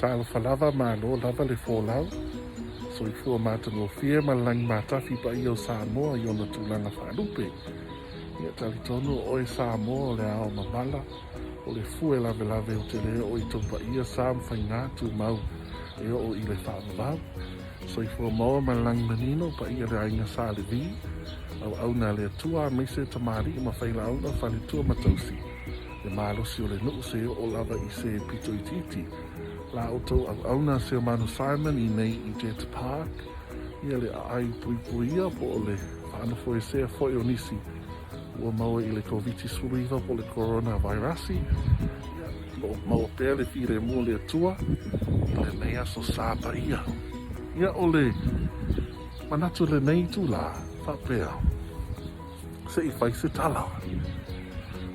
Talofa lava, malo lava le folau. Soifua matagofie ma le lagi matafi paia o Samoa i ona tulaga faalupe. Ia talitonu o oe Samoa o le ao mamala, o le fue lavelave ou te le oo i tou paia sa ma faiga tumau e oo i le faavavau. Soifua maua ma le lagi manino paia le aiga Sa Levi, auauna a le Atua aemaise tamalii ma failauga, faletua ma tausi, le malosi o le nuu se oo lava i se pito itiiti. La outou auauna Seomanu Simon i nei i Jet Park, ia le aai puipuia po o le faanofoesea foi o nisi ua maua i le Koviti-19 po o le Koronavirasi, ia, o lo o maua pea le filemu o le Atua i lenei aso sa paia. Ia, o le manatu i lenei itulā, faapea, se i fai se tala.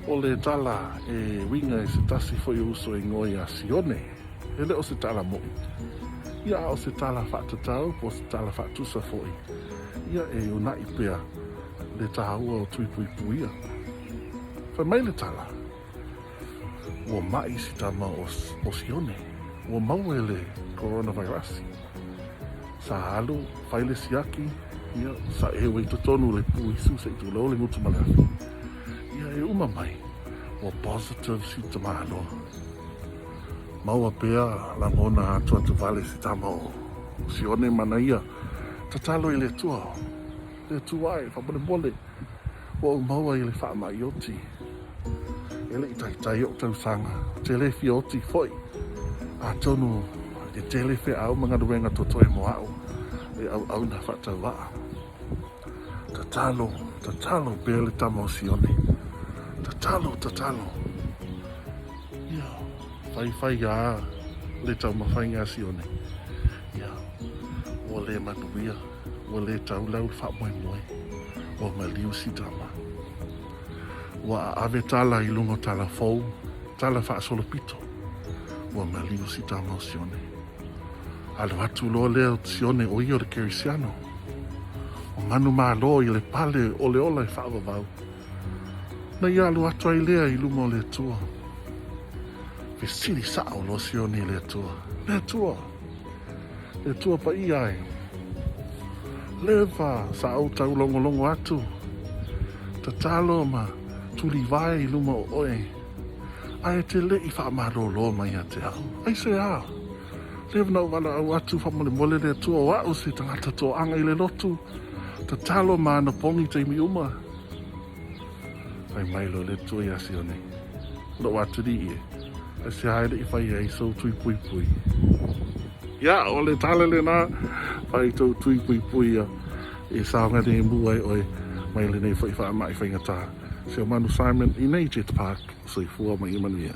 O le tala e uiga i se tasi foi o uso e igoa ia Sione, e le o se tala moʻi, ia a o se tala faatatau po o se tala faatusa foi, ia e unaʻi pea le tāua o Tuipuipuia. Fai mai le tala, ua maʻi si tama o Sione, ua maua e le koronavirasi. Sa alu, fai le siaki, ia, sa eu ai totonu le puisu se i tulou le gutu ma le afi. Ia, e uma mai, ua positive si tamaloa. Maua pea lagona atuatu vale si tama o Sione ma na ia tatalo i le Atua. Le Atua e, faamolemole, ua ou maua i le faamai oti. E le i taitai ou tausaga, ou te le fia oti foi. Atonu e tele feau ma galuega totoe mo au e auauna faatauvaa. Tatalo, tatalo pea le tama o Sione. Tatalo, tatalo. Ia, faifai a le taumafaiga a Sione. Ia, ua le manuia, ua le taulau le faamoemoe, ua maliu si tama. Ua aave tala i luga o tala fou, tala faasolopito, ua maliu si tama o Sione. Alu atu loa lea o Sione o ia o le Kerisiano, o manumalo i le pale o le ola e faavavau. Na ia alu atu ai lea i luma o le Atua. Fesili sao loa Sione i le Atua, Le Atua! Le Atua paia e! Leva sa ou taulogologo atu, tatalo ma tulivae i luma o oe, ae e te le i faamalōlō mai ia te au. Aisea? Leva na ou valaau atu faamolemole le Atua o au se tagata toaga i le lotu, tatalo ma anapogi taimi uma. Fai mai loa le Atua iā Sione, Lou atalii e, aisea e le i fai ai sou tui puipui? Ia, o le tala lena, fai tou tui puipui ia e saogalemu ai oe mai lenei foi faamai faigata. Seomanu Simon i nei Jet Park, soifua ma ia manuia.